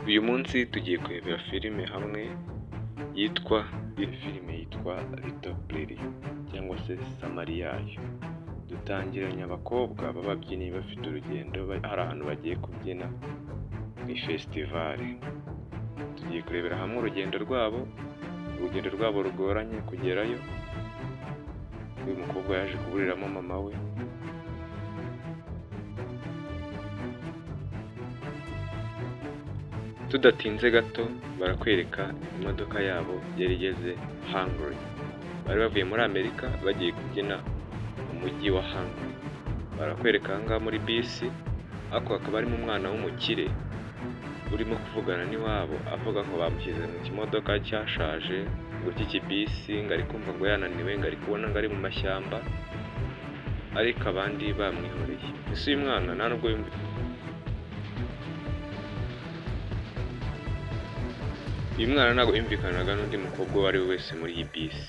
Uyu munsi tugiye kurebera filime hamwe yitwa filime yitwa Little Prairie cyangwa se summary yayo. Dutangiranye abakobwa b'ababyinnyi bafite urugendo, hari ahantu bagiye kubyina mu festival. Tugiye kurebera hamwe urugendo rwabo, urugendo rwabo rugoranye kugerayo. Uyu mukobwa yaje kuburiramo mama we. Tudatinze gato barakwereka imodoka yabo yari igeze Hungary. Bari bavuye muri Amerika bagiye kubyina mu mujyi wa Hungary. Barakwereka aha ngaha muri bisi, ariko hakaba harimo umwana w'umukire urimo kuvugana n'iwabo, avuga ngo bamushyize mu kimodoka cyashaje ngo cy'ikibisi, ngo ari kumva ngo yananiwe, ngo ari kubona ngo ari mu mashyamba, ariko abandi bamwihoreye. Ese uyu mwana nta nubwo yumva. Uyu mwana ntabwo yumvikanaga n'undi mukobwa uwo ari we wese muri iyi bisi.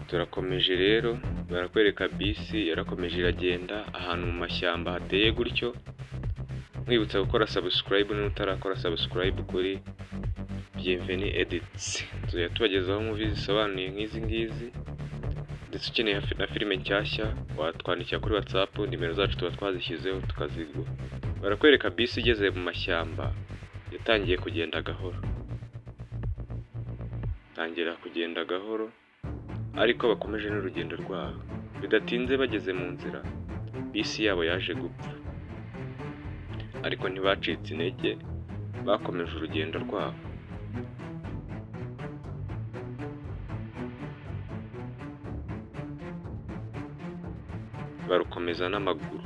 Turakomeje rero, barakwereka bisi yarakomeje iragenda ahantu mu mashyamba hateye gutyo. Nkwibutsa gukora subscribe niba utarakora subscribe kuri Bienvenue Edits. Tuzajya tubagezaho movie zisobanuye nk'izi ngizi, ndetse ukeneye na filime nshyashya watwandikira kuri WhatsApp, nimero zacu tuba twazishyizeho tukaziguha. Barakwereka bisi igeze mu mashyamba yatangiye kugenda gahoro. Tangira kugenda gahoro ariko bakomeje n'urugendo rwabo. Bidatinze bageze mu nzira, bisi yabo yaje gupfa. Ariko ntibacitse intege, bakomeje urugendo rwabo. Barukomeza n'amaguru.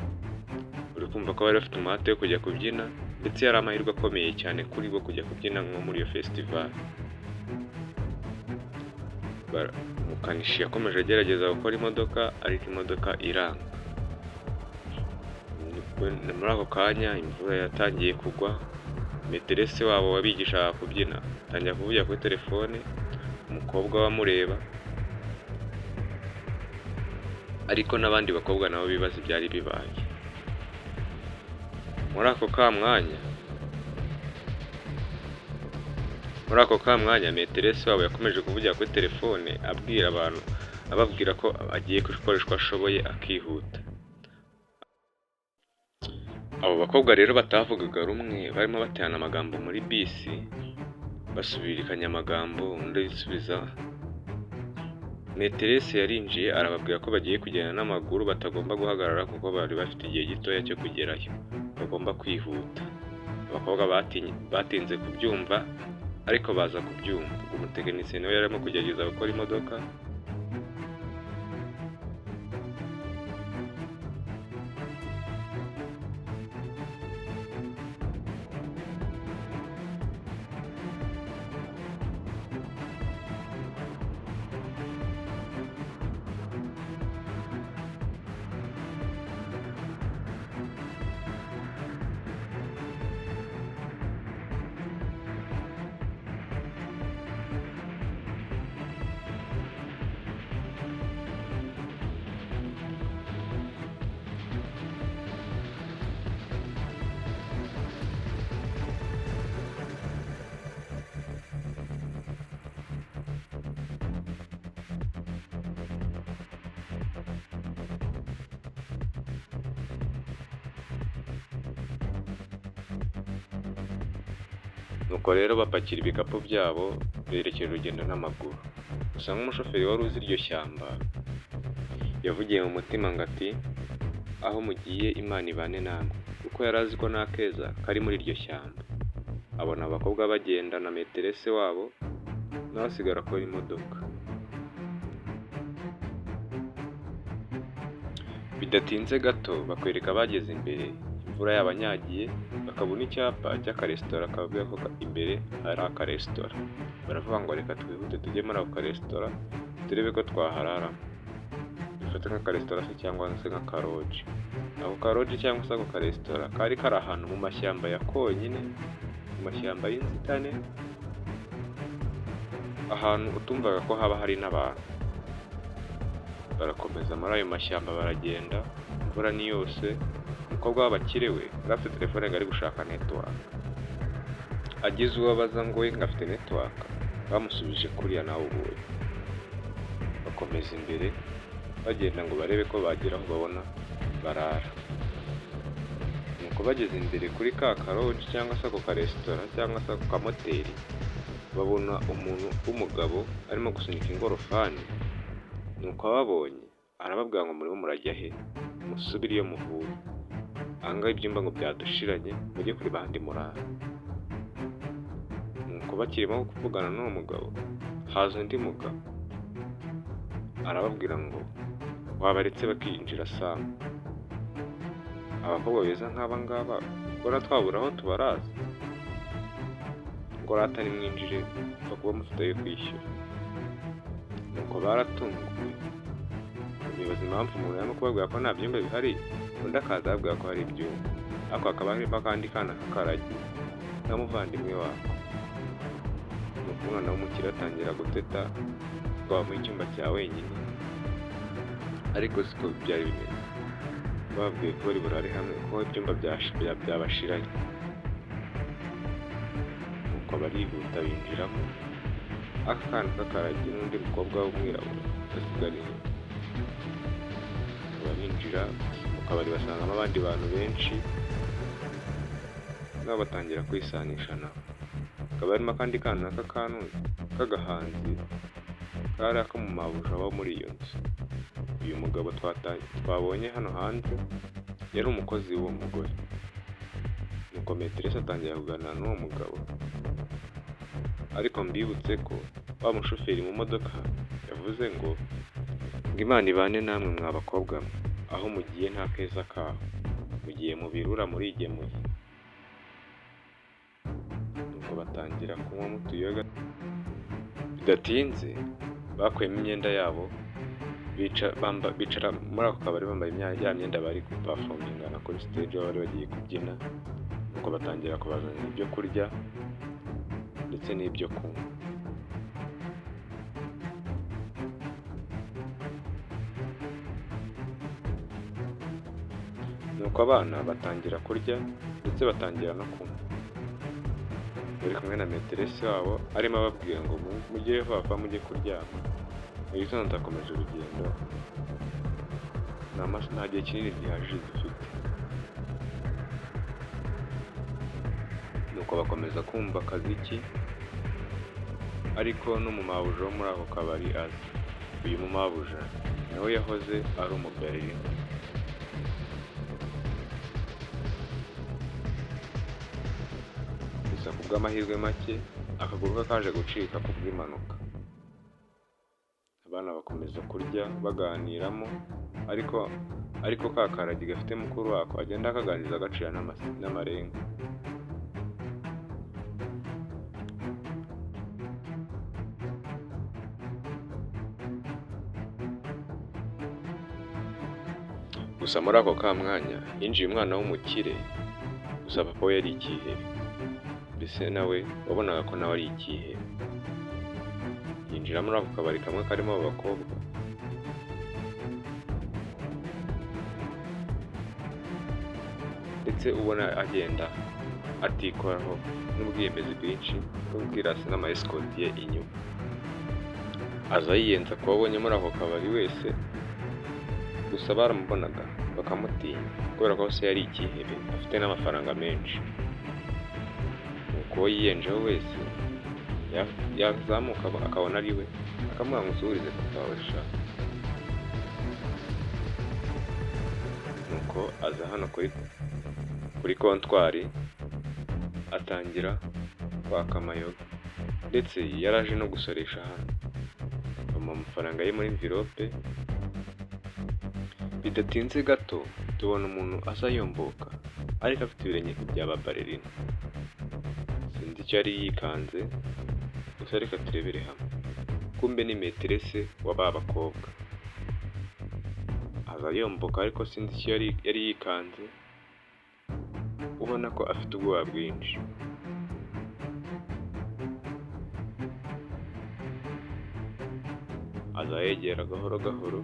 Uri kumva ko bari bafite umuhate wo kujya kubyina, ndetse yari amahirwe akomeye cyane kuri bo kujya kubyina nko muri iyo festival. Umukanishi yakomeje agerageza gukora imodoka, ariko imodoka iranga. Muri ako kanya imvura yatangiye kugwa, maîtresse wabo wabigishaga kubyina atangira kuvugira kuri telefone, umukobwa we amureba, ariko n'abandi bakobwa nabo bibaza ibyari bibaye. Muri ako ka mwanya maîtresse wabo yakomeje kuvugira kuri telefone abwira abantu, ababwira ko agiye gukoresha uko ashoboye akihuta. Abo bakobwa rero batavugaga rumwe barimo baterana amagambo muri bisi, basubirikanya amagambo, undi yisubiza. Maîtresse yarinjiye arababwira ko bagiye kugenda n'amaguru, batagomba guhagarara kuko bari bafite igihe gitoya cyo kugerayo, bagomba kwihuta. Abakobwa batinze kubyumva, ariko baza kubyumva. Ubwo umutekinisiye nawe yari arimo kugerageza gukora imodoka. Nuko rero bapakira ibikapu byabo berekera urugendo n'amaguru. Gusa nk'umushoferi wari uzi iryo shyamba yavugiye mu mutima ngo ati: "Aho mugiye Imana ibane namwe", kuko yari azi ko nta keza kari muri iryo shyamba. Abona abakobwa bagenda na maîtresse wabo, nawe asigara akora imodoka. Bidatinze gato bakwereka bageze imbere, imvura yabanyagiye, bakabona icyapa cy'akaresitora kababwira ko imbere hari akaresitora. Baravuga ngo reka twihute tujye muri ako karesitora turebe ko twahararamo. Dufate nk'akaresitora se cyangwa se nk'akalodge. Ako kalodge cyangwa se ako karesitora kari kari ahantu mu mashyamba ya konyine, mu mashyamba y'inzitane, ahantu utumvaga ko haba hari n'abantu. Barakomeza muri ayo mashyamba baragenda, imvura ni yose, umukobwa w'abakire we yari afite telefone ngo ari gushaka network. Agize uwo abaza ngo we ngo afite network, bamusubije kuriya nawe ubonye. Bakomeza imbere bagenda ngo barebe ko bagera aho babona barara. Nuko bageze imbere kuri ka ka lodge cyangwa se ako karesitora cyangwa se ako kamoteri, babona umuntu w'umugabo arimo gusunika ingorofani. Nuko ababonye arababwira ngo: "Murimo murajya he? Musubire iyo muvuye. Aha ngaha ibyumba ngo byadushiranye, mujye kureba ahandi murara." Nuko bakirimo kuvugana n'uwo mugabo, haza undi mugabo arababwira ngo wabaretse bakinjira Samu, abakobwa beza nk'aba ngaba ubona twabura aho tubaraza? Ngo rata nimwinjire, mupfa kuba mufite ayo kwishyura. Nuko baratunguwe, bibaza impamvu umuntu arimo kubabwira ko nta byumba bihari, undi akaza ababwira ko hari ibyumba, ariko hakaba harimo akandi kana k'akaragi n'umuvandimwe wako. Nuko umwana w'umukire atangira guteta ngo bamuhe icyumba cya wenyine, ariko siko byari bimeze. Bababwiye ko bari burare hamwe kuko ibyumba byabashiranye. Nuko barihuta binjiramo, aka kana k'akaragi n'undi mukobwa w'umwirabura basigara inyuma. Barinjira mu kabari, basangamo abandi bantu benshi, nabo batangira kwisanisha nabo. Hakaba harimo akandi kana k'akantu k'agahanzi kari ak'umumabuja wo muri iyo nzu. Uyu mugabo twabonye hano hanze yari umukozi w'uwo mugore. Nuko maîtresse atangira kuganira n'uwo mugabo, ariko mbibutse ko wa mushoferi mu modoka yavuze ngo Imana ibane namwe mwa bakobwa mwe, aho mugiye nta keza kaho, mugiye mu birura murigemuye. Nuko batangira kunywamo utuyoga, bidatinze bakuyemo imyenda yabo, bicara muri ako kabari bambaye ya myenda bari guperformingana kuri stage aho bari bagiye kubyina. Nuko batangira kubazanira ibyo kurya ndetse n'ibyo kunywa. Nuko abana batangira kurya ndetse batangira no kunywa, bari kumwe na maîtresse wabo arimo ababwira ngo mugire vuba vuba mujye kuryama, mu gitondo turakomeje urugendo, nta gihe kinini gihagije dufite. Nuko bakomeza kumva akaziki, ariko n'umumabuja wo muri ako kabari aza. Uyu mumabuja nawe yahoze ari umuballerina. Gusa ku bw'amahirwe make akaguru ke kaje gucika ku bw'impanuka. Abana bakomeza kurya baganiramo, ariko ka karagi gafite mukuru wako agenda akaganiriza agacira n'amarenga. Gusa muri ako ka mwanya hinjiye umwana w'umukire, gusa papa we yari ikihebe, mbese nawe wabonaga ko nawe ari ikihebe. Yinjira muri ako kabari kamwe karimo abo bakobwa, ndetse ubona agenda atikoraho n'ubwiyemezi bwinshi n'ubwirasi n'ama escort ye inyuma. Aza yiyenza ku wabonye muri ako kabari wese, gusa baramubonaga bakamutinya kubera ko se yari ikihebe afite n'amafaranga menshi. Nuko uwo yiyenjeho wese yazamuka akabona ari we, akamubwira ngo usuhurize papa wawe sha. Nuko aza hano kuri comptoir atangira kwaka amayoga, ndetse yaraje no gusoresha hano, bamuha amafaranga ye muri enveloppe. Bidatinze gato tubona umuntu aza yomboka ariko afite ibirenge nk'ibya ba ballerina, sinzi icyo yari yikanze, gusa reka turebere hamwe. Kumbe ni maîtresse wa ba bakobwa, aza yomboka ariko sinzi icyo yari yikanze, ubona ko afite ubwoba bwinshi. Aza yegera gahoro gahoro,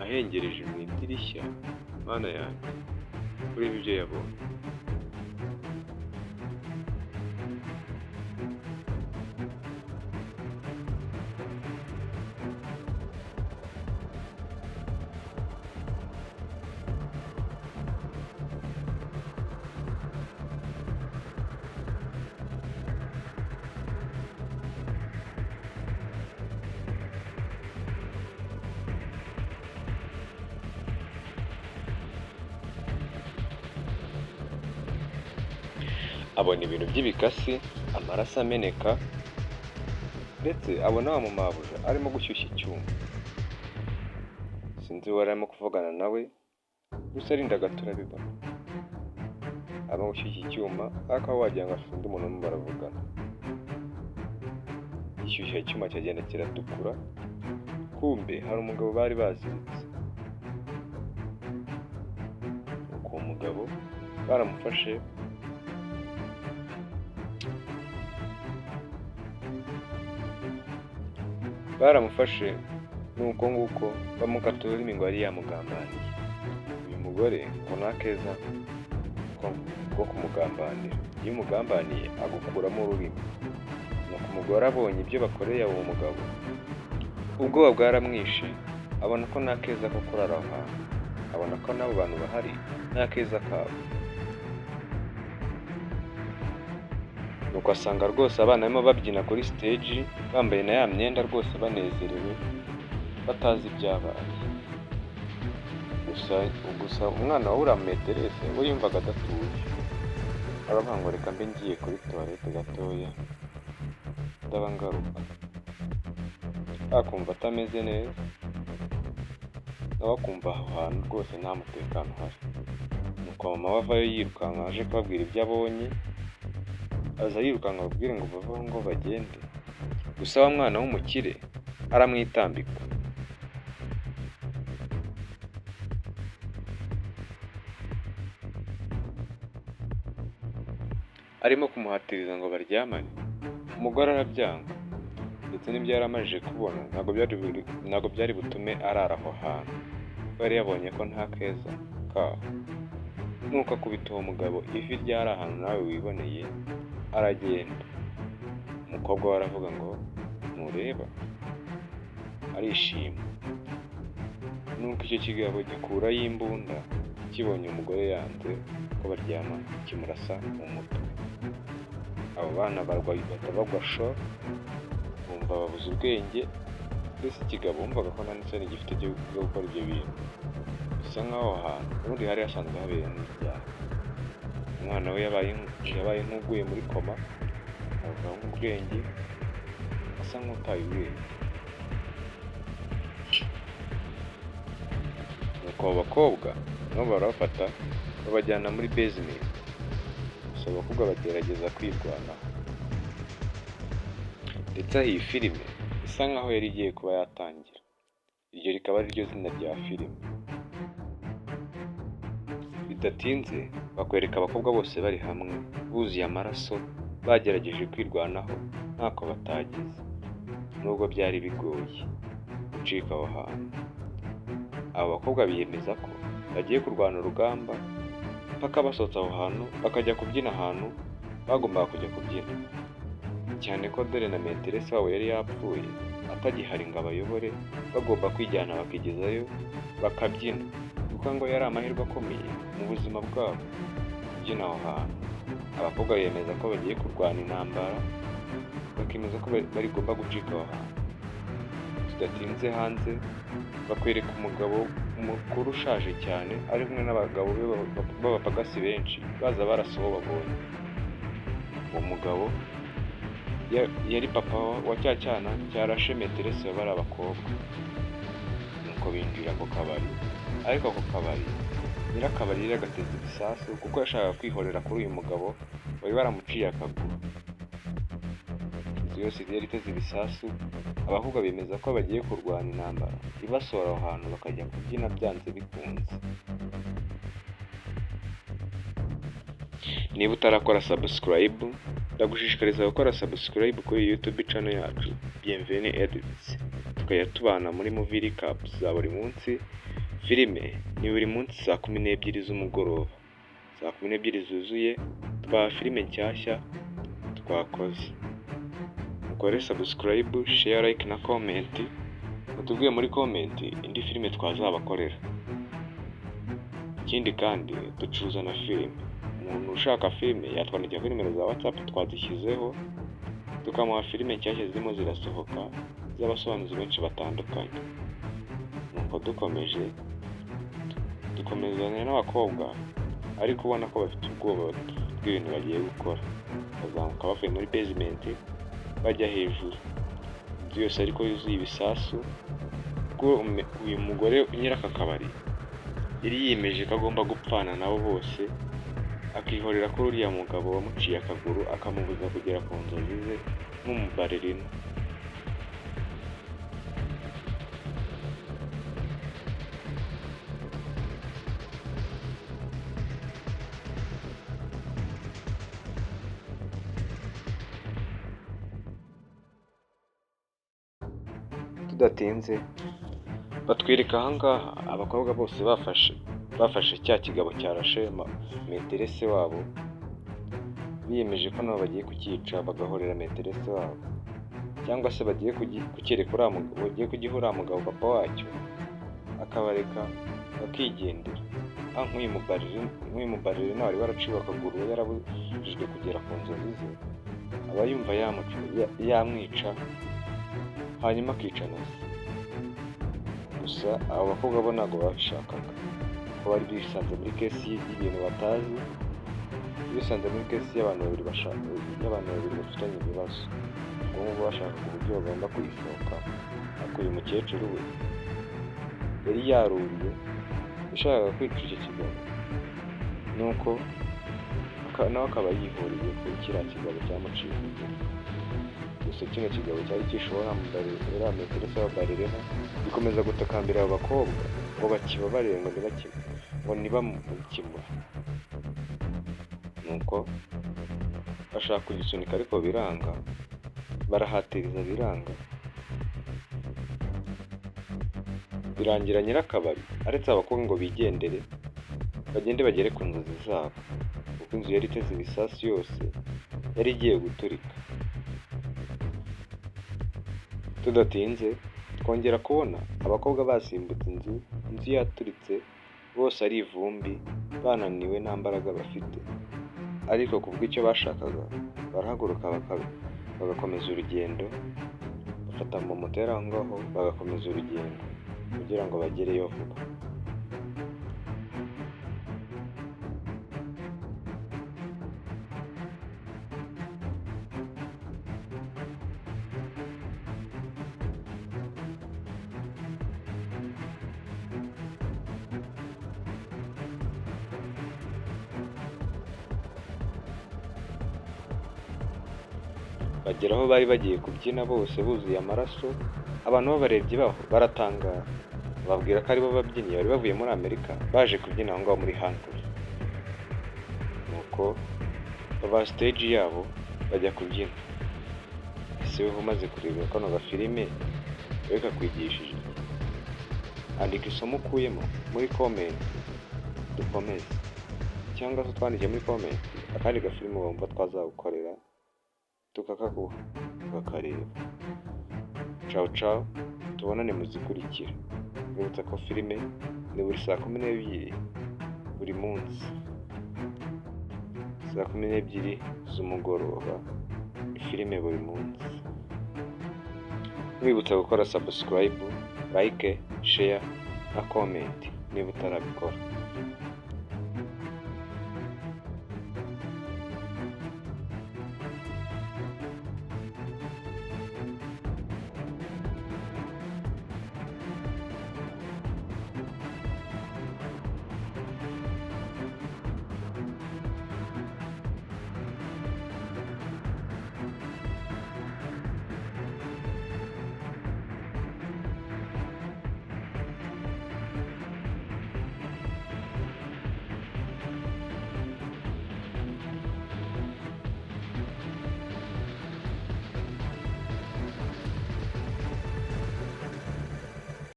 Ahengereje mu idirishya, Mana yanjye, urebe ibyo yabonye. Abona ibintu by'ibikasi, amaraso ameneka, ndetse abona wa mumabuja arimo gushyushya icyuma. Sinzi uwo yari arimo kuvugana nawe, gusa arinda gato urabibona. Arimo gushyushya icyuma, ariko aho wagira ngo afite undi muntu barimo baravugana. Gishyushya icyuma kiragenda kiratukura, kumbe hari umugabo bari baziritse. Nuko uwo mugabo baramufashe, nuko nguko bamukata ururimi ngo yari yamugambaniye. Uyu mugore ngo ni akeza ko kumugambanira. Iyo umugambaniye agukuramo ururimi. Nuko umugore abonye ibyo bakoreye uwo mugabo, ubwoba bwaramwishe, abona ko nta keza ko kurara aho hantu. Abona ko n'abo bantu bahari nta keza kabo. Nuko asanga rwose abana barimo babyina kuri stage, bambaye na ya myenda rwose banezerewe, batazi ibyabaye. Gusa umwana wa uriya maîtresse we yumvaga adatuje. Aravuga ngo reka mbe ngiye kuri toilette gatoya, ndaba ngaruka. Akumva atameze neza, nawe akumva aho hantu rwose nta mutekano uhari. Nuko mama we avayo yirukanka aje kubabwira ibyo abonye, aza yirukanka ababwire ngo bave aho ngo bagende. Gusa wa mwana w'umukire aramwitambika. Arimo kumuhatiriza ngo baryamane, umugore arabyanga, ndetse n'ibyo yari amajije kubona ntabwo byari butume arara aho hantu, kuko yari yabonye ko nta keza kaho. Nuko akubita uwo mugabo ivi ryari ahantu nawe wiboneye, aragenda. Umukobwa we aravuga ngo ntureba, arishima. Nuko icyo kigabo gikurayo imbunda, kibonye umugore yanze ko baryamana, kimurasa mu mutwe. Abo bana bahita bagwa shock, bumva babuze ubwenge, mbese ikigabo wumvaga ko nta n'isoni gifite zo gukora ibyo bintu. Bisa nk'aho aho hantu ubundi hari hasanzwe habera n'ibyaha. Umwana we yabaye nk'uguye muri coma, avamo ubwenge, asa nk'utaye ubwenge. Nuko abo bakobwa nabo barabafata babajyana muri basement. Gusa abakobwa bagerageza kwirwanaho. Ndetse aho iyi filime isa nkaho yari igiye kuba yatangira. Iryo rikaba ari ryo zina rya filime. Bidatinze bakwereka abakobwa bose bari hamwe, buzuye amaraso, bagerageje kwirwanaho ntako batagize. Nubwo byari bigoye gucika aho hantu. Abo bakobwa biyemeza ko bagiye kurwana urugamba mpaka basohotse aho hantu bakajya kubyina ahantu bagombaga kujya kubyina. Cyane ko dore na maîtresse wabo yari yapfuye atagihari ngo abayobore, bagomba kwijyana bakigezayo bakabyina, kuko ngo yari amahirwe akomeye mu buzima bwabo kubyina aho hantu. Abakobwa biyemeza ko bagiye kurwana intambara, bakemeza ko barigomba gucika aho hantu. Tudatinze hanze bakwereka umugabo mukuru ushaje cyane ari kumwe n'abagabo be b'abapagasi benshi baza barasa uwo babonye. Uwo mugabo yari papa wa cya cyana cyarashe maîtresse wa bariya bakobwa. Nuko binjira ako kabari, ariko ako kabari nyirakabari yari yagateze ibisasu kuko yashakaga kwihorera kuri uyu mugabo wari waramuciye akaguru. Inzu yose yari iteze ibisasu, abakobwa bemeza ko bagiye kurwana intambara ibasohora aho hantu bakajya kubyina byanze bikunze. Niba utarakora subscribe, ndagushishikariza gukora subscribe kuri YouTube channel yacu Bienvenue Edits. Tukajya tubana muri movie recaps za buri munsi. Filime ni buri munsi saa 12 z'umugoroba, saa 12 zuzuye tubaha filime nshyashya twakoze. Mukore subscribe, share, like na comment. Mutubwiye muri comment indi filime twazabakorera. Ikindi kandi, ducuruza na filime. Umuntu ushaka filime yatwandikira kuri nimero za WhatsApp twazishyizeho, tukamuha filime nshyashya zirimo zirasohoka z'abasobanuzi benshi batandukanye. Nuko dukomeje, dukomezanya n'abakobwa, ariko ubona ko bafite ubwoba bw'ibintu bagiye gukora. Bazamuka bavuye muri basement bajya hejuru, inzu yose ariko yuzuye ibisasu, kuko uyu mugore nyiri aka kabari yari yiyemeje ko agomba gupfana nabo bose, akihorera ko uriya mugabo wamuciye akaguru akamubuza kugera ku nzozi ze nk'umuballerina. Tudatinze, batwereka ahangaha abakobwa bose bafashe cya kigabo cyarashe maîtresse wabo, biyemeje ko nabo bagiye kucyica bagahorera maîtresse wabo, cyangwa se bagiye kucyereka uriya mugabo, bagiye kugiha uriya mugabo papa wacyo akabareka bakigendera. Ah, nk'uyu muballerina wari waraciwe akaguru, yarabujijwe kugera ku nzozi ze, aba yumva yamwica hanyuma akica na se. Gusa abo bakobwa bo ntabwo babishakaga, kuko bari bisanze muri case y'ibintu batazi, bisanze muri case y'abantu babiri bafitanye ibibazo. Ubwo ngubwo bashakaga uburyo bagomba kuyisohokamo. Ariko uyu mukecuru we yari yaruriye, yashakaga kwica icyo kigabo, nuko nawe akaba yihoreye kuri kiriya kigabo cyamuciye ukuguru. Gusa kino kigabo cyari cyishe uriya maîtresse wa ballerina, gikomeza gutakambira abo bakobwa ngo bakibabarire, ngo ntibamukimure. Nuko bashaka kugisunika ariko biranga, barahatiriza biranga, birangira nyirakabari aretse abakobwa ngo bigendere, bagende bagere ku nzozi zabo, kuko inzu yari iteze ibisasu yose yari igiye guturika. Tudatinze, twongera kubona abakobwa basimbutse inzu, inzu yaturitse, bose ari ivumbi, bananiwe, nta mbaraga bafite, ariko kubw'icyo bashakaga barahaguruka bagakomeza urugendo, bafata amamoto yari aho ngaho bagakomeza urugendo kugira ngo bagereyo vuba. Bagera aho bari bagiye kubyina bose buzuye amaraso, abantu babarebye baho baratangara, bababwira ko aribo babyinnyi bari bavuye muri Amerika baje kubyina aho ngaho muri Hungary. Nuko babaha stage yabo bajya kubyina. Ese wowe umaze kureba kano gafilime, wowe kakwigishije iki? Andika isomo ukuyemo muri comment dukomeze, cyangwa se utwandike muri comment akandi gafilime wumva twazagukorera tukakaguha ukakareba. Cawu cawu, tubonane mu zikurikira. Mwibutsa ko filime ni buri saa 12 buri munsi, saa 12 z'umugoroba ni filime buri munsi. Mwibutsa gukora subscribe, like, share na comment niba utarabikora.